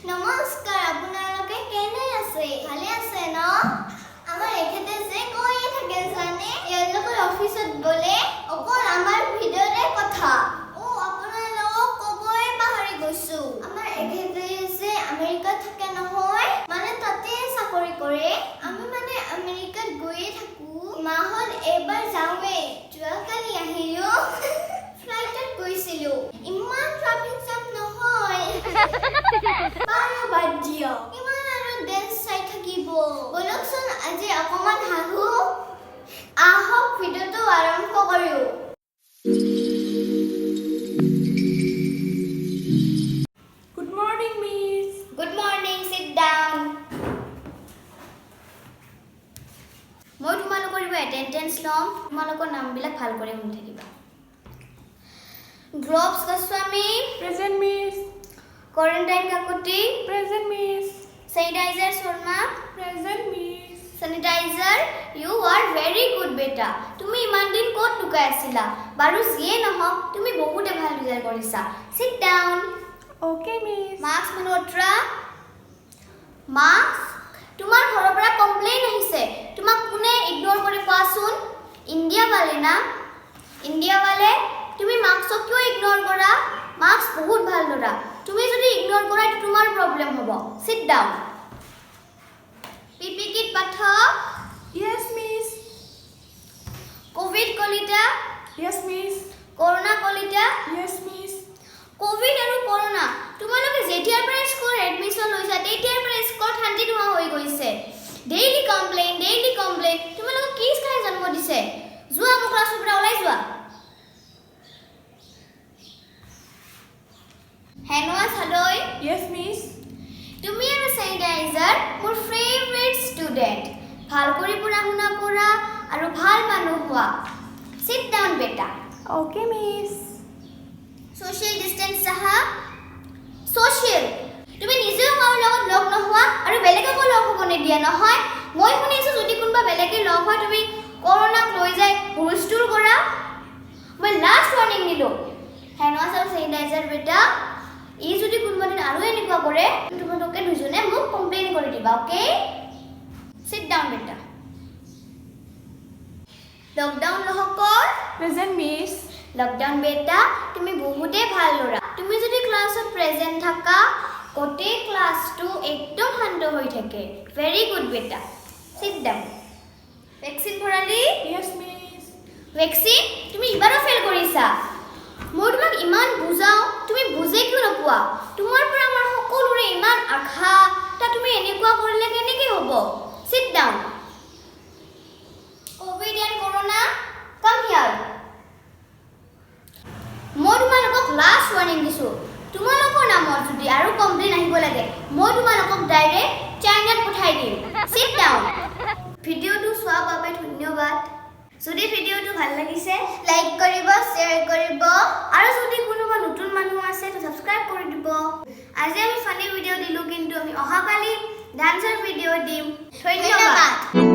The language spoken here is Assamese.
নমস্কাৰ, আপোনালোকে কেনে আছে? ভালে আছে ন? আমাৰ এখেতে যে কৈয়ে থাকে জানে, এওঁলোকৰ অফিচত গ'লে অকল আমাৰ ভিডিঅ'ৰে কথা। অ' আপোনালোকক ক'বই পাহৰি গৈছো, আমাৰ এখেতে যে আমেৰিকাত থাকে নহয়, মানে তাতে চাকৰি কৰে। আমি মানে আমেৰিকাত গৈয়ে থাকো, মাহত এবাৰ যাওঁৱেই। যোৱাকালি আহিলো, ফ্লাইটত গৈছিলো, ইমান ট্ৰাফিক জাম নহয়। বাৰু বাদ দিয়ক, কিমান আৰু ডেন্স চাই থাকিব। ব'লকচোন আজি অকণমান হাঁহো। আহক ভিডিঅ'টো আৰম্ভ কৰোঁ। Good morning, Miss. Good morning, sit down. মই তোমালোকৰ এইবাৰ এটেণ্ডেঞ্চ ল'ম, তোমালোকৰ নামবিলাক ভাল কৰি শুনি থাকিবা। Globes Goswami. Present, Miss. Quarantine Kakati. Present, Miss. Sanitizer Sharma. Present, Miss. Sanitizer, you are very good বেটা। তুমি ইমান দিন ক'ত লুকাই আছিলা? বাৰু যিয়ে নহওক, তুমি বহুতে ভাল ৰিজাল্ট কৰিছা। Sit down. Okay, Miss. Mask Malhotra, mask, তোমাৰ ঘৰৰ পৰা কমপ্লেইন আহিছে। তোমাক কোনে ইগন'ৰ কৰি কোৱাচোন? ইণ্ডিয়া ৱালে না? ইণ্ডিয়া ৱালে, তুমি মাস্কক কিয় ইগন'ৰ কৰা? মাস্ক বহুত ভাল ল'ৰা। তুমি যদি ইগন'ৰ কৰা, এইটো তোমাৰ প্ৰব্লেম হ'ব। Sit down. P P kit Pathak. Yes, Miss. Covid Kalita. Yes, Miss. Corona Kalita. Yes, Miss. Covid আৰু কৰোণা, তোমালোকে যেতিয়াৰ পৰা স্কুলত এডমিশ্যন লৈছা, তেতিয়াৰ পৰা স্কুলত শান্তি নোহোৱা হৈ গৈছে। Daily complain, daily complain. তোমালোকক কি খাই জন্ম দিছে? যোৱা, মোৰ ক্লাছৰ পৰা ওলাই যোৱা। হেনোৱা চাদৈ। Yes, Miss. তুমি আৰু চেনিটাইজাৰ মোৰ ফেভৰেট ষ্টুডেণ্ট। ভাল কৰি পঢ়া শুনা কৰা আৰু ভাল মানুহ হোৱা। চিট ডাউন বেটা। Okay, Miss. Social distance Saha, social, তুমি নিজেও কাৰো লগত লগ নোহোৱা আৰু বেলেগকো লগ হ'ব নিদিয়া নহয়? মই শুনিছোঁ, যদি কোনোবা বেলেগে লগ হয়, তুমি কৰোণাক লৈ যায় হুলস্থুল কৰা। মই লাষ্ট ৱাৰ্ণিং দিলোঁ। হেণ্ডৱাছ আৰু চেনিটাইজাৰ বেটা, ই যদি কোনোবা দিন আৰু এনেকুৱা কৰে, তোমালোকে দুজনে মোক কমপ্লেইন কৰি দিবা। অ'কে, চিট ডাউন বেটা। Lockdown Lahkar. Present, Miss. Lockdown বেটা, তুমি বহুতেই ভাল ল'ৰা। তুমি যদি ক্লাছত প্ৰেজেণ্ট থাকা, গোটেই ক্লাছটো একদম শান্ত হৈ থাকে। ভেৰি গুড বেটা, sit down. Vaccine Bharali. Yes, Miss. Vaccine, তুমি ইবাৰো ফেইল কৰিছা। মই তোমাক ইমান বুজাওঁ, তুমি বুজে কিয় নোপোৱা? তোমাৰ পৰা আমাৰ সকলোৰে ইমান আশা, তা তুমি এনেকুৱা কৰিলে কেনেকৈ হ'ব? Sit down. Covid and corona, come here. মই তোমালোকক লাষ্ট ৱাৰ্ণিং দিছোঁ। তোমালোকৰ নামত যদি আৰু কমপ্লেইন আহিব লাগে, মই তোমালোকক ডাইৰেক্ট চাইনাত পঠাই দিম। Sit down. ভিডিঅ'টো চোৱাৰ বাবে ধন্যবাদ। যদি ভিডিঅ'টো ভাল লাগিছে, লাইক কৰিব, শ্বেয়াৰ কৰিব আৰু যদি কোনোবা নতুন মানুহ আছে তো ছাবস্ক্ৰাইব কৰি দিব। আজি আমি ফানি ভিডিঅ' দিলোঁ, কিন্তু আমি অহাকালি ডান্সৰ ভিডিঅ' দিম। ধন্যবাদ।